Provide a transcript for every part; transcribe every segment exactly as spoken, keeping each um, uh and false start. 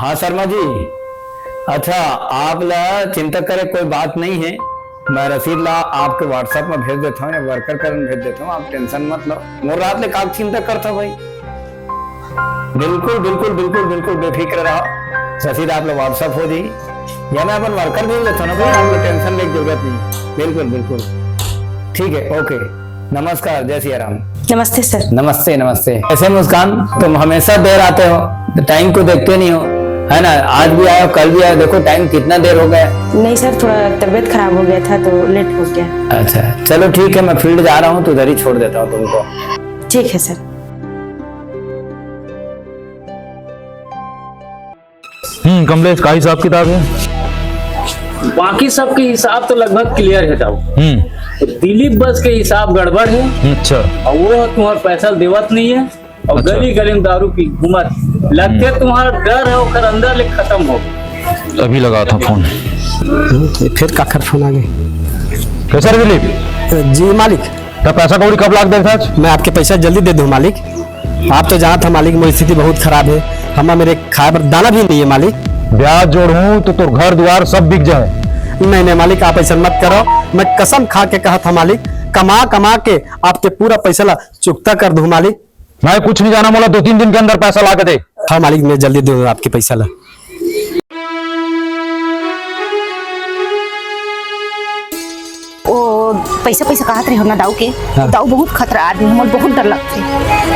हाँ शर्मा जी, अच्छा, आप ला चिंता करे कोई बात नहीं है। मैं रसीद ला आपके WhatsApp में भेज देता हूँ या वर्कर करन भेज देता हूँ, आप टेंशन मत लो। मोर रात ले काक चिंता करता भाई। बिल्कुल बिल्कुल बिल्कुल बिल्कुल बेफिक्र रहो, रसीद आप ला WhatsApp हो जाई, या मैं अपन वर्कर भेज देता हूँ ना भाई, आप ला टेंशन लेके जरूरत नहीं है। बिल्कुल बिल्कुल ठीक है, ओके। नमस्कार, जय सिया राम। नमस्ते सर। नमस्ते, नमस्ते। कैसे मुस्कान, तुम हमेशा देर आते हो, टाइम को देखते नहीं हो, है ना? आज भी आए हो, कल भी आए हो, देखो टाइम कितना देर हो गया। नहीं सर, थोड़ा तबीयत खराब हो गया था तो लेट हो गया। अच्छा चलो ठीक है, मैं फील्ड जा रहा हूँ तो उधर ही छोड़ देता हूँ तुमको। ठीक है सर। हम्म कमलेश, का हिसाब किताब है? बाकी सबके हिसाब तो लगभग क्लियर है दाऊ। हम्म दिलीप बस के हिसाब गड़बड़ है। अच्छा। और वो तुम्हारा पैसा देवत नहीं है। और अच्छा। गली गली में दारू पी घूमत लगते तुम्हारा डर है, ओकर अंदर ले खत्म हो। अभी लगा था फोन। ये फिर काखर फोन आ गए। कैसा रे दिलीप? जी मालिक, तो पैसा कौड़ी कब लाग देता? मैं आपके पैसा जल्दी दे दूँ मालिक। आप तो जानत है मालिक, मोर स्थिति बहुत खराब है। हमा मेरे खाए बर दाना भी नहीं है मालिक। ब्याज जोड़ूं तो तोर घर दुआर सब बिक जाए। नहीं नहीं मालिक, आप ऐसा मत करो। मैं कसम खा के कहत है मालिक, कमा कमा के आपके पूरा पैसा ला चुकता कर दूँ मालिक। मैं कुछ नहीं जाना, मोला दो तीन दिन के अंदर पैसा ला के दे। हाँ मालिक, मैं जल्दी दूँ आपके पैसा ला। ओ पैसा पैसा कहत रहे हो ना दाऊ के। दाऊ बहुत खतरा आदमी है, मोला बहुत डर लगथे।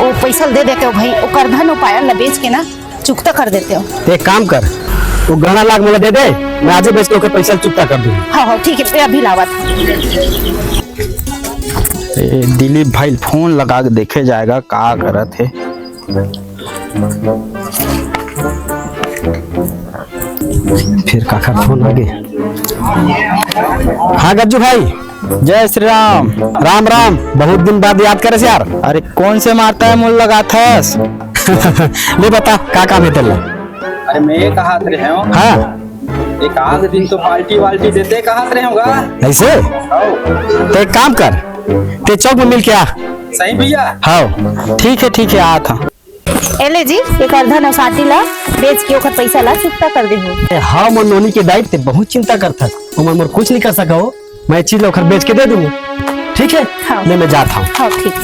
ओ पैसा दे देते हो भाई, ओ करधन ओ पायल ला बेच के ना चुकता कर देते हो। एक काम कर, वो गहना लाग मोला दे दे, मैं आजे बेच के ओकर पैसा चुकता कर दूँ। हाँ हाँ ठीक है, मैं अभी लावत हूँ। ए, दिलीप भाई फोन लगा के देखे जाएगा का करत है। फिर काखर फोन आ गए। हाँ गज्जू भाई। जय श्री राम। राम राम, बहुत दिन बाद याद करे यार। अरे कौन से माता है मुल लगाथस? ले बता का काम है तेला? अरे मैं ये कहत रहे हूँ, हाँ। एक आध दिन तो पार्टी वाल्टी देते कहत रहे होगा। ऐसे? आओ। तो एक काम कर, ते चौक में मिल के आ। सही भैया। हाँ। ठीक है ठीक है, आत हूँ। ए ले जी, एक अर्धा नौसाटी ला बेच के ओखर पैसा ला चुकता कर देहू। हाँ मोर नोनी के दाई, ते बहुत चिंता करथस, ओमन मोर कुछ नहीं कर सका हो। मैं चीज ला ओखर बेच के दे दूँ, ठीक है? हाँ। ले मैं जात हूँ। हाँ ठीक।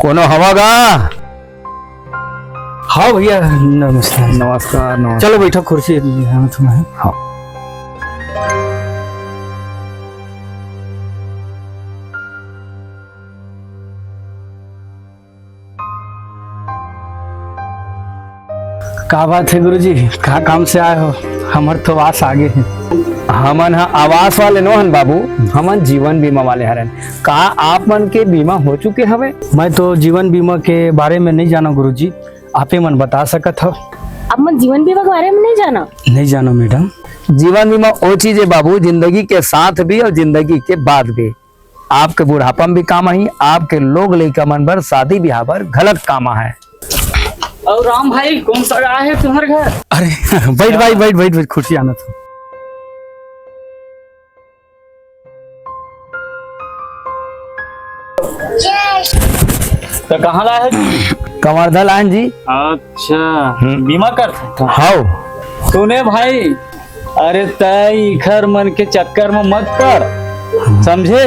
कोनो हवा गा? हाँ भैया, नमस्कार। नमस्कार नमस्कार। चलो बैठो कुर्सी, यहाँ तुम्हें। हाँ। का बात है गुरुजी, का काम से आए हो? हमर तो आस आगे है। हमन ह आवास वाले नो हन बाबू, हमन जीवन बीमा वाले हरन। का आप मन के बीमा हो चुके हवे? मैं तो जीवन बीमा के बारे में नहीं जाना गुरुजी, आपे मन बता सकत हो? आप मन जीवन बीमा के बारे में नहीं जाना? नहीं जानो मैडम। जीवन बीमा वो चीज है बाबू, जिंदगी के साथ भी और जिंदगी के बाद भी। आपके बुढ़ापा में भी काम आही, आपके लोग लइका मन बर, शादी ब्याह बर घलक काम आहे। और राम भाई, कौन सा गाय है तुम्हारे घर? अरे बैठ भाई, बैठ बैठ बैठ, खुशी आना था। तो कहाँ ला है? कवर्धा लाइन जी। अच्छा, बीमा कर सकता। हाउ। सुने भाई, अरे तय इखर मन के चक्कर में मत पड़, समझे?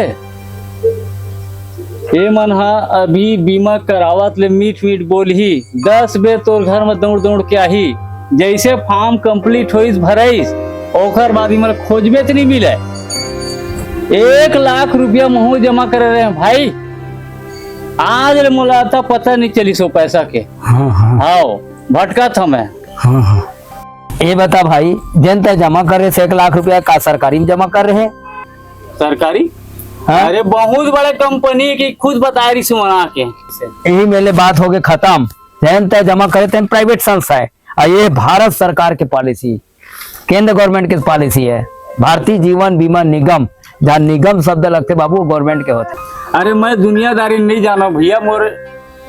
ए मन हा अभी बीमा करावत ले मीठ मीठ बोलही, दस बेर तोर घर में दौड़ दौड़ के आही। जैसे फॉर्म कंप्लीट होइस भरइस, ओकर बाद इमन खोजबे त नहीं मिले। एक लाख रुपया महू जमा करे रहे भाई, आज ले मोला तो पता नहीं चलिस ओ पैसा के। हाँ हाँ। हाव, भटका था मैं। हाँ हाँ। ए बता भाई, जेन तय जमा करे से एक लाख रुपया का सरकारी में जमा कर रहे? सरकारी? हाँ? अरे बहुत बड़े कंपनी की खुद बताए रही सुमना के। यही मेले बात हो गए खत्म। जेन तय जमा करे तेन प्राइवेट संस्था है, और ये भारत सरकार के पॉलिसी, केंद्र गवर्नमेंट के पॉलिसी है, भारतीय जीवन बीमा निगम। जहाँ निगम शब्द लगते बाबू, गवर्नमेंट के होते। अरे मैं दुनियादारी नहीं जाना भैया, मोर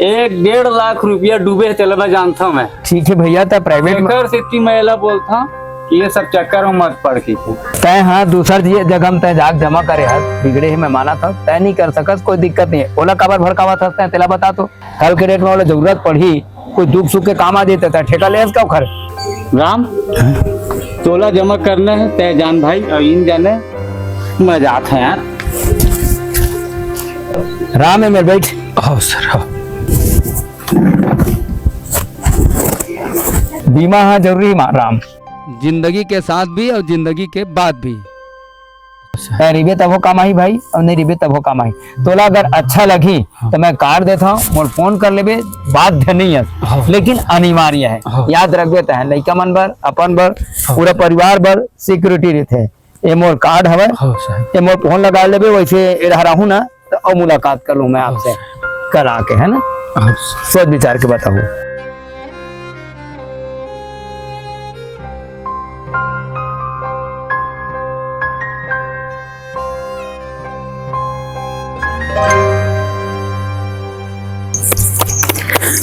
एक डेढ़ लाख रुपया डूबे है, तेला मैं जानता हूँ मैं। ठीक है भैया, तय प्राइवेट में एकर सेती मैं एला बोलता हूँ, ये सब चक्कर में मत पड़ के। तैं हा दूसर जी जगह में तैं जाके जमा करे हस, बिगड़े हे मैं मानत हस, तैं नहीं कर सकस, कोई दिक्कत नहीं है। ओला काबर भड़कावत हस तैं, तेला बता तो। कल के डेट में ओला जरूरत पड़ही, कोई दुख सुख के काम आ जाए, तैं ठेका ले हस का ओखर? राम, तोला जमा करना है, तैं जान भाई, और इन जाने, मैं जात हूँ यार। राम है मेरे, बैठ। आओ सर, आओ। बीमा हा जरूरी मा-, राम। जिंदगी के साथ भी और जिंदगी के बाद भी। तैं रहिबे तभो काम आही भाई, और नहीं रहिबे तभो काम आही। तोला अगर अच्छा लगही हाँ। तो मैं कार्ड देता हूँ, मोर फोन कर लेबे, बाध्य नहीं है, हाँ। लेकिन अनिवार्य है। हाँ। याद रखबे तैं, लइका मन बर, अपन बर, हाँ। पूरा परिवार बर सिक्योरिटी रहिथे। ये मोर कार्ड हवय, हाँ सर। ये मोर फोन लगा लेबे, वैसे ये डहर आहूँ ना, तो अउ मुलाकात कर लूँ मैं आपसे, हाँ। कल आके, है ना? हाँ। सोच विचार के बताओ।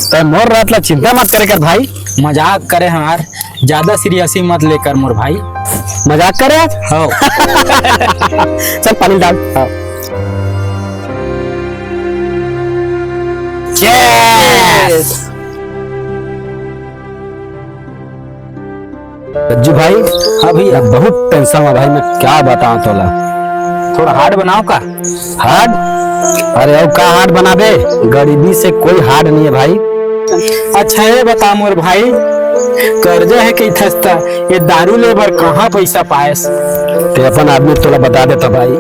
तैं मोर रात ला चिंता मत करे कर भाई। मजाक करे हमार, ज्यादा सीरियस ही मत लेकर मोर भाई। मजाक करे आज? हाँ। चल पानी डाल। हाँ। Cheers! रज्जू भाई, हाँ भैया। मैं बहुत टेंशन में भाई, मैं क्या बताऊं तोला। थोड़ा हार्ड बनाओ का? हार्ड? अरे अब का हार्ड बनाबे, गरीबी से कोई हार्ड नहीं है भाई। अच्छा ये बता मोर भाई, कर्जा है कई थस्ता, ये दारू ले बर कहाँ पैसा पायस? ते अपन आदमी तोला बता देता भाई,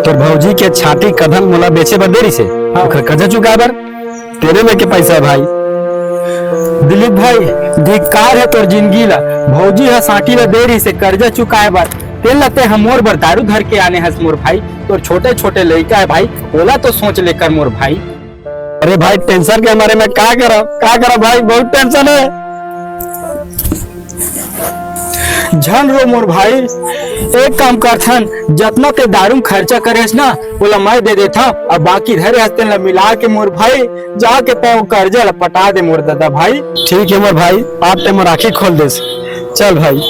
तोर भौजी के छाती कधन मोला बेचे बर दे रहिसे, हाँ। ओकर कर्जा चुकाए बर। तेरे में के पैसा है भाई। दिलीप भाई, धिक्कार है तोर जिंदगी ला। भौजी ह साटी ला दे रहिसे कर्जा चुकाए बर, तेन ला ते ह मोर बर दारू धर के आने हस मोर भाई। तोर छोटे छोटे लइका है भाई, ओला तो सोच लेकर मोर भाई। अरे भाई, टेंशन के मारे मैं का करब, का करब भाई, बहुत टेंशन है। झन रो मोर भाई, एक काम करथन, जतना ते दारू में खर्चा करेस ना, ओला मैं दे देथव, अब बाकी धरे हस तेन ला मिला के मोर भाई, जाके तैं वो कर्जा ला पटा दे मोर दादा भाई। ठीक है मोर भाई, आप ते मोर आँखी खोल देस। चल भाई।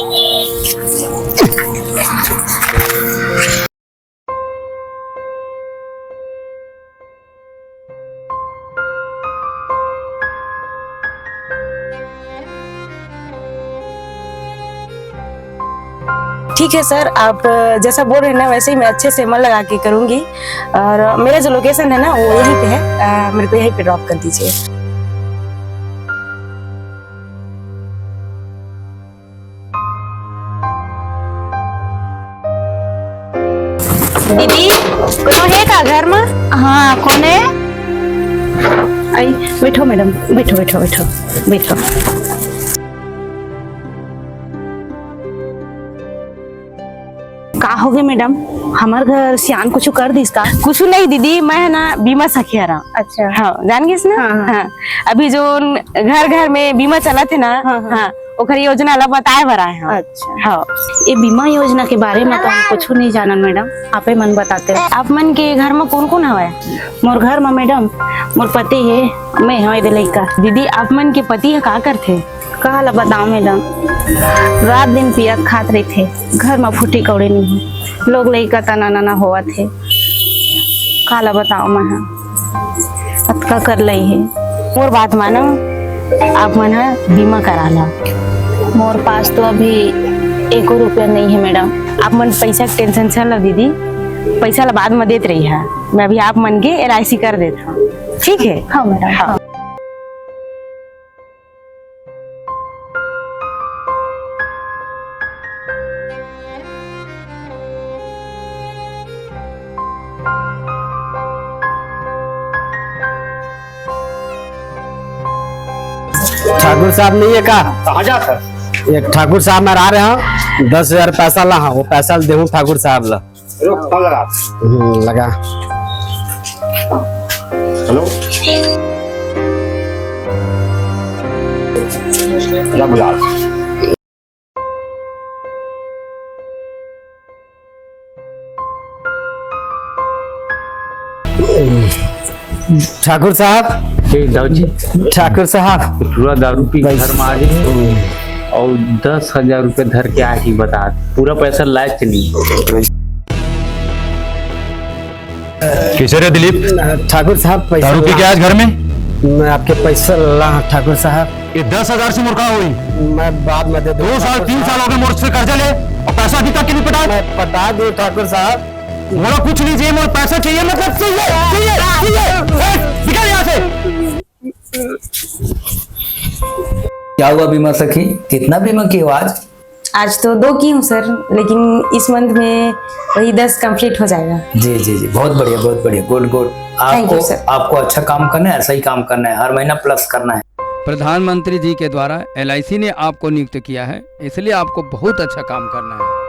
ठीक है सर, आप जैसा बोल रहे हैं ना, वैसे ही मैं अच्छे से मन लगा के करूँगी। और मेरा जो लोकेशन है ना, वो यहीं पे है। अ, मेरे को यहीं पे ड्रॉप कर दीजिए। दीदी, कोनो हे का घर मा? हाँ, कोन हे? आई, बैठो मैडम, बैठो, बैठो, बैठो, बैठो। का होगे मैडम, हमर घर सियान कुछ कर दिस का? कुछ नहीं दीदी, मैं है ना बीमा सखी हरा। अच्छा। हाँ, जान गिस ना? हाँ, हाँ। हाँ। अभी जो घर घर में बीमा चलत हे ना, हाँ, हाँ। हाँ, ओकर योजना ला बताए बर आए हन। अच्छा। हाँ। ये बीमा योजना के बारे में तो हम कुछ नहीं जानन मैडम, आपे मन बताते। आप मन के घर में कौन कौन हवय? मोर घर में मैडम, मोर पति हे, मैं हवं, एदे लइका। दीदी, आप मन के पति ह का करथे? काला बताओ मैडम, रात दिन पियत खात रहिथे, घर म फूटी कौड़ी नहीं हे, लोग लइका तना नना होवत हे, काला बताओ मैं हा, अतका कर लई हे। मोर बात मानो, आप मन ह बीमा करा ला। मोर पास तो अभी एको रुपया नहीं हे मैडम। आप मन पैसा के टेंशन छन ला दीदी, पैसा ला बाद म देत रही हा, मैं अभी आप मन के एल आई सी कर देत हूँ, ठीक है? हाँ मैडम, हाँ। हाँ। ठाकुर साहब नहीं है का? कहाँ जा सर? ये ठाकुर साहब मैं आ रहे हैं, दस हजार पैसा ला, हाँ, वो पैसा देहूँ ठाकुर साहब ला। रुक, फोन लगा। हम्म, लगा। हेलो। क्या बुला? ठाकुर साहब। ए, दाऊ जी। ठाकुर साहब। पूरा दारू पी के घर में आ जाए। और दस हजार रुपये धर के आही, बता, पूरा पैसा लायक नहीं। कैसे रे दिलीप? ठाकुर साहब, पैसा दारू पी के ला- आज घर में? मैं आपके पैसा ला, ठाकुर साहब। ये दस हजार से मोर का होई? मैं बाद में दे दूँ, दो साल, ठाकुर तीन साहब। साल हो गए मोर से कर्जा ले और पैसा अभी तक के नहीं पटा। मैं पटा दूँ, ठाकुर साहब। मोला कुछ नहीं चाहिए, मोला पैसा चाहिए, मतलब चाहिए, चाहिए, चाहिए। ए, निकल यहाँ से। क्या हुआ बीमा सखी, कितना बीमा की हो आज? आज तो दो की हूँ सर, लेकिन इस मंथ में वही दस कंप्लीट हो जाएगा। जी जी जी, बहुत बढ़िया, बहुत बढ़िया, गुड गुड। Thank you, आपको sir। आपको अच्छा काम करना है, ऐसा ही काम करना है, हर महीना प्लस करना है। प्रधानमंत्री जी के द्वारा एलआईसी ने आपको नियुक्त किया है, इसलिए आपको बहुत अच्छा काम करना है।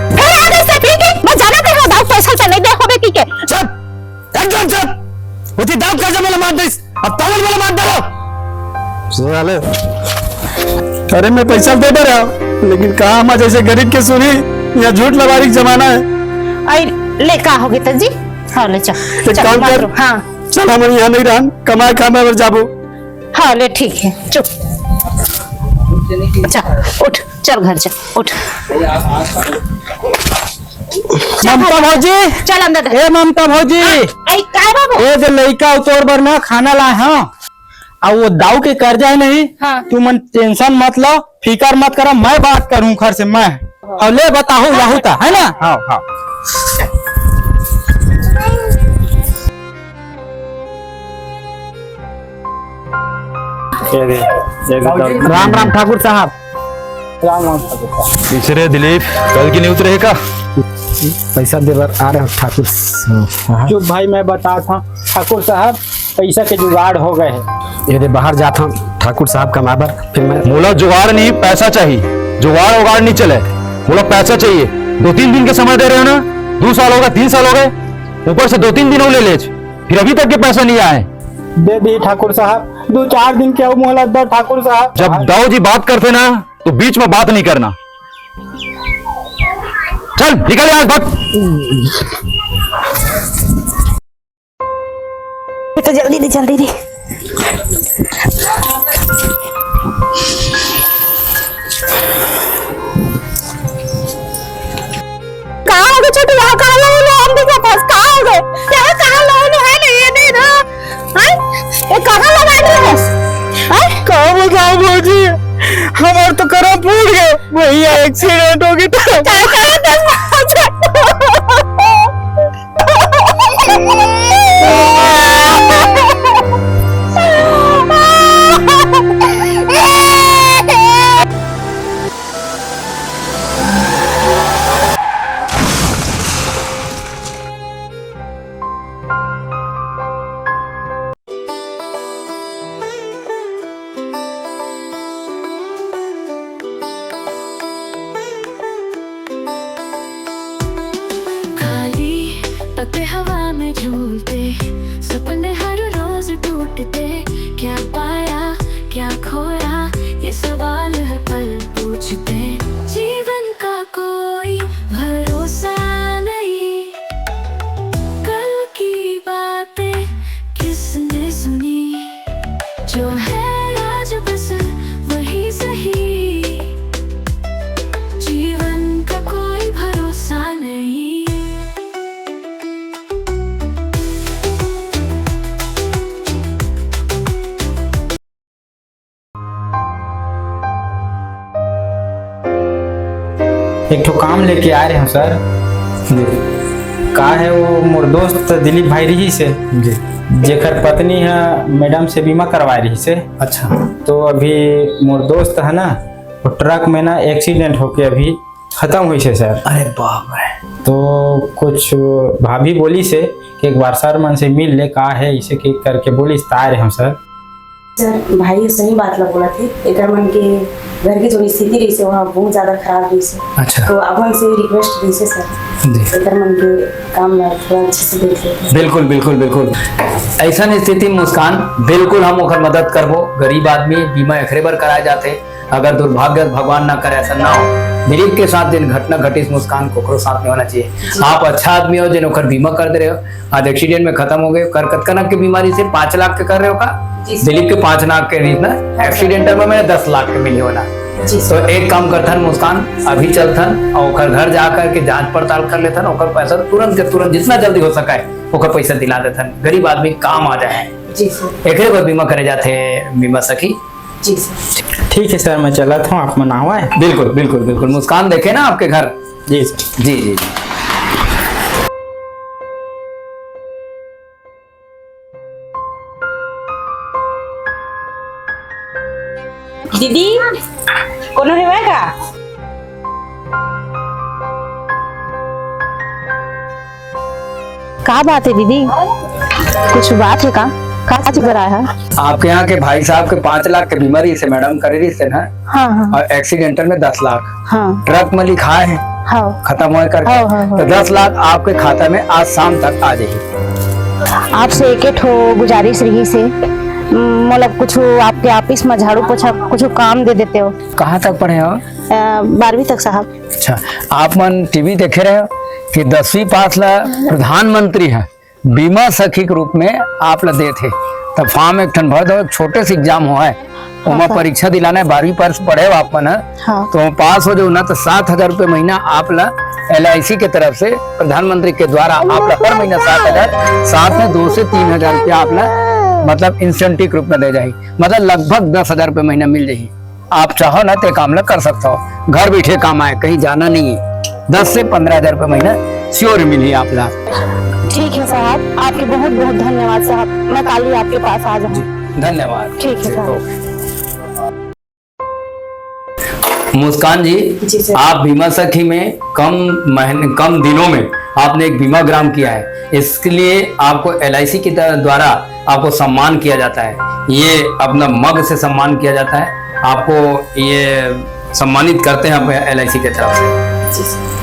फेर आ गइस फेंके, मैं जानत रहेंव दाऊ पैसा ल नइ दे होबे कहिके। चुप, एकदम चुप। ओती दाऊ कर्जा मोला मार दिस, अब तमन मोला मार डारो। साले, अरे मैं पैसा दे बर हंव, लेकिन कहाँ हम जइसे गरीब के सुनी, यहाँ झूठ लबारी के जमाना हे। अई ले का होगे त जी? हाँ ले चल, एक चल, काम कर, हाँ। चल हम यहाँ नइ रहन, कमाए खाए बर जाबो। हाँ ले ठीक हे, चुप। चल उठ, चल घर चल, उठ। ममता भौजी, चल अंदर। ए ममता भौजी, हाँ, ए, काय बाबू? ए दे लइका अउ तोर बर ना खाना लाए हंव। अउ वो दाऊ के कर्जा हे नहीं, हाँ। तुमन टेंशन मत लो, फिकर मत करो, मैं बात करहूँ घर से मैं। अउ ले बताहूँ, हाँ। यहू त हे ना? हाँ, हाँ। राम राम ठाकुर साहब। राम राम ठाकुर साहब। कैसे रे दिलीप, कल की न्यूज रहे का? पैसा दे बर आ रहे हो ठाकुर साहब। चुप भाई, मैं बताथंव ठाकुर साहब, पैसा के जुगाड़ हो गए हे। ये दे बाहर जाथंव ठाकुर साहब कमाए बर, फिर मैं मोला जुगाड़ नहीं, पैसा चाहिए। जुगाड़ उगाड़ नहीं चले, मोला पैसा चाहिए। दो तीन दिन के समय दे रहे हो ना, दो साल हो गए, तीन साल हो गए, ऊपर से दो तीन दिन अउ ले लेच, फिर अभी तक के पैसा नहीं आए। दे दी ठाकुर साहब, दो चार दिन के अउ मोहलत दो ठाकुर साहब। जब दाऊ जी बात करते ना, तो बीच में बात नहीं करना। चल निकल यहाँ, भाग। बेटा जल्दी दे, जल्दी दे। कहाँ होगे छोटू? यहाँ कहाँ लोन है? हम भी क्या पास कहाँ होगे? यहाँ कहाँ लोन है? नहीं, ये नहीं ना। हैं? ये कहाँ लगा दिए हैं? हैं? का बताओं भौजी, हमार तो करम फूट गए, भैया एक्सीडेंट होगे तो। खाली पत्ते हवा में झूलते, सपने हर रोज टूटते। क्या पाया, क्या खोया, ये सवाल हर पल पूछते। जीवन का कोई भरोसा नहीं, कल की बातें किसने सुनी? जो है आज बस वही सही, जीवन का कोई भरोसा नहीं। एक ठो काम लेके आए रहे हंव सर। जी। का हे, वो मोर दोस्त दिलीप भाई रहिस हे, जी। जेकर पत्नी ह मैडम से बीमा करवाए रहिस हे। अच्छा। तो अभी मोर दोस्त हे ना, वो ट्रक में ना एक्सीडेंट होके अभी खतम होइस हे सर। अरे बाप रे। तो कुछ भाभी बोलिस हे कि एक बार सर मन से मिल ले, का हे, अइसे के करके बोलिस, त आए रहे हंव सर। सर, भाई सही बात ला बोलत हे। एकर मन के घर के जो स्थिति रहिस हे, वहाँ बहुत ज्यादा खराब रहिस हे। अच्छा। तो आप मन से रिक्वेस्ट रहिस हे सर, जी। एकर मन के काम ला थोड़ा अच्छे से देख लेते। बिल्कुल, बिल्कुल, बिल्कुल। अइसन स्थिति में मुस्कान, बिल्कुल हम ओकर मदद करबो। गरीब आदमी, बीमा एकरे बर कराए जाथे, अगर दुर्भाग्य भगवान ना करे अइसन ना हो। दिलीप के साथ जेन घटना घटिस मुस्कान, ओकरो साथ नहीं होना चाहिए। आप अच्छा आदमी हो, जेन ओकर बीमा कर दे रहे हो, आज एक्सीडेंट में खत्म हो गए, कर कतका लाख के बीमारी से, पाँच लाख के कर रहे हो का? दिलीप के पाँच लाख के रहिस ना, एक्सीडेंटल में मैंने दस लाख के मिली होना। तो एक काम करथन मुस्कान, अभी चलथन और ओकर घर जा करके जांच पड़ताल कर लेथन, ओकर पैसा तुरंत के तुरंत जितना जल्दी हो सका है ओकर पैसा दिला देथन, गरीब आदमी काम आ जाए। एकरे बर बीमा करे जाथे बीमा सखी। ठीक है सर, मैं चलत हूँ, आप मन आवा है। बिल्कुल, बिल्कुल, बिल्कुल। मुस्कान देखे ना आपके घर। जी सर। जी, जी, जी। दीदी, कोनो हेवय का? का बात है दीदी? कुछ बात है का? का चीज बर आय हा? आपके यहाँ के भाई साहब के पाँच लाख के बीमारी से मैडम करे रहिस ना? हाँ, हाँ। और एक्सीडेंटल में दस लाख। हाँ। ट्रक में लिखाय हे। हाँ। खत्म होय करके। हाँ, हाँ, हाँ। तो दस लाख आपके खाता में आज शाम तक आ जाही। आपसे एके ठो गुजारिश रहिस हे, मतलब कुछ आपके ऑफिस में झाड़ू पोछा कुछ काम दे देते हो। कहाँ तक पढ़े हो? अ, बारहवीं तक साहब। अच्छा, आप मन टीवी देखे रहे हो कि दसवीं पास ला प्रधानमंत्री ह बीमा सखी के रूप में आप ला देत हे, त फॉर्म एक ठन भर दो, एक छोटे से एग्जाम हो है, ओमा परीक्षा दिलाना है, बारहवीं पास पढ़े हो आप मन ह, हाँ। तो पास हो जाओ ना, तो सात हजार रुपये महीना आप ला एलआईसी के तरफ से प्रधानमंत्री के द्वारा आप ला हर महीना सात हजार, साथ में दो से तीन हजार रुपया आप ला, मतलब, इंसेंटिव के रूप में दे जाही, मतलब लगभग दस हजार रुपये महीना मिल जाही। आप चाहो ना ते काम ला कर सकता हो, घर बैठे काम आए, कहीं जाना नहीं है। दस से पन्द्रह हजार रुपये महीना श्योर मिली आप ला। ठीक है साहब, आपके बहुत बहुत धन्यवाद साहब, मैं कल ही आपके पास आ जाऊँ। धन्यवाद। ठीक है साहब। मुस्कान जी, जी सर। आप बीमा सखी में कम महीने, कम दिनों में आपने एक बीमा ग्राम किया है, इसके लिए आपको एलआईसी के द्वारा आपको सम्मान किया जाता है। ये अपना मग से सम्मान किया जाता है, आपको ये सम्मानित करते हैं आप एलआईसी की तरफ से। जी सर।